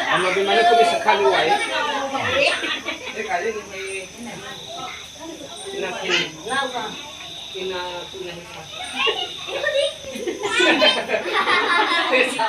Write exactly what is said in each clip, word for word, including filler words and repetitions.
Ama bimane kumi sekali wai. Ina kumi. Ina, ina hisa. Hisa.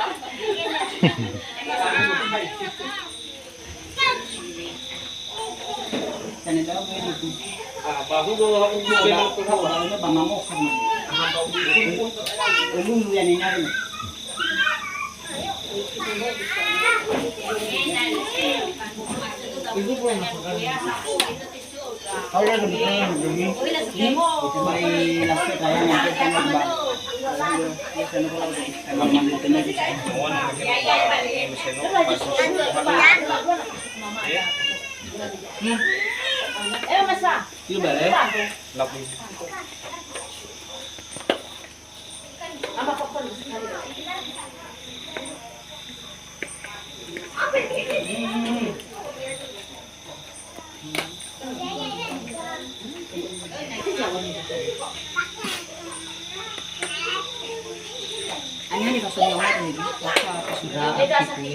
Sudah aktif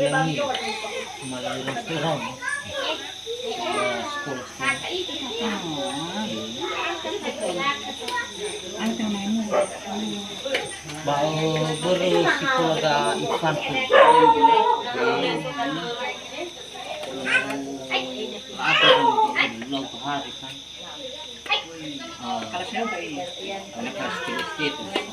ulangi. Kembali restoran. Ya, sekolah, sekolah. Ba, eh, börö si keluarga Ivanku. Ada yang lau bahari kan. Ah, anak kelas kecil-kecil.